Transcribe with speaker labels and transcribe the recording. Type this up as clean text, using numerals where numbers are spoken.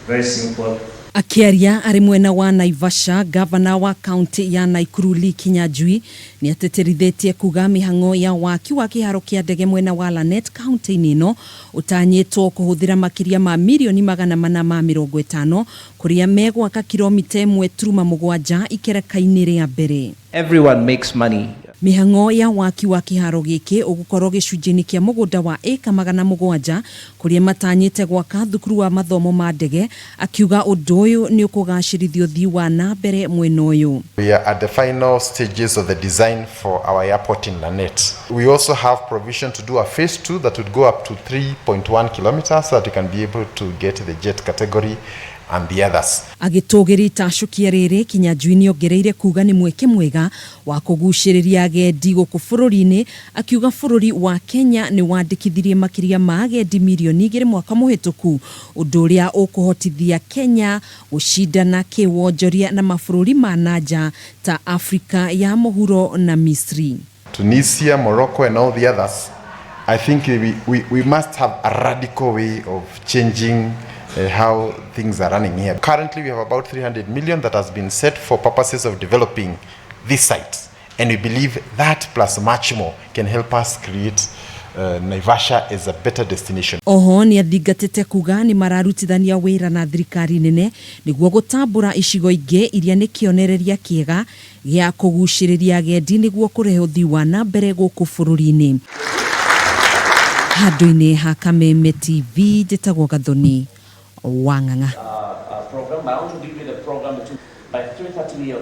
Speaker 1: Very simple.
Speaker 2: Akĩaria arĩ mwena wa Naivasha, gavana wa kaunti ya Naikuru Lee Kinyanjui nĩ atĩtĩrithĩtie kuga mĩhang'o ya waki wa kĩharo kĩa ndege mwena wa Lanet kaunti-inĩ ĩno ũtanyĩtwo kũhũthĩra makĩria ma mirioni 450 kũrĩa megwaka kilomita 1.7 ikereka-inĩ rĩa mbere.
Speaker 3: Everyone makes money.
Speaker 2: Mĩhang'o ya waki wa kĩharo gĩkĩ ũgũkorwo gĩcunjĩ-inĩ kĩa mũgũnda wa ĩka 700 kũrĩa matanyĩte gwaka thukuru wa mathomo ma ndege, akiuga ũndũ ũyũ nĩ ũkũgacĩrithia ũthii wa na mbere mwena ũyũ.
Speaker 4: We are at the final stages of the design for our airport in Lanet. We also have provision to do a phase two that would go up to 3.1 kilometers so that we can be able to get the jet category and the others.
Speaker 2: Agĩtũgĩria itacũkia rĩrĩ, Kinyanjui nĩongereire kuga nĩ mweke mwega wa kũgucĩrĩria agendi gũkũ bũrũri-inĩ, akiuga bũrũri wa Kenya nĩ wandĩkithirie makĩria ma agendi mirioni 2 mwaka mũhĩtũku, ũndũ ũrĩa ũkũhotithia Kenya gũcindana kĩwonjoria na mabũrũri ma nanja ta Afrika ya mũhuro na Misri.
Speaker 4: Tunisia, Morocco, and all the others, I think we must have a radical way of changing how things are running here. Currently, we have about 300 million that has been set for purposes of developing this site. And we believe that plus much more can help us create Naivasha as a better destination.
Speaker 2: Oho nĩ athingatĩte kuga nĩ mararutithania wĩra na thirikari nene nĩguo gũtambũra icigo ingĩ iria nĩ kĩonereria kĩega gĩa kũgucĩrĩria agendi nĩguo kũrehe ũthii wa na mbere gũkũ bũrũri-inĩ. Handũ-inĩ ha Kameme TV, njĩtagwo Gathoni Wang'ang'a.
Speaker 1: Program. I want to give you the program between by 3:30.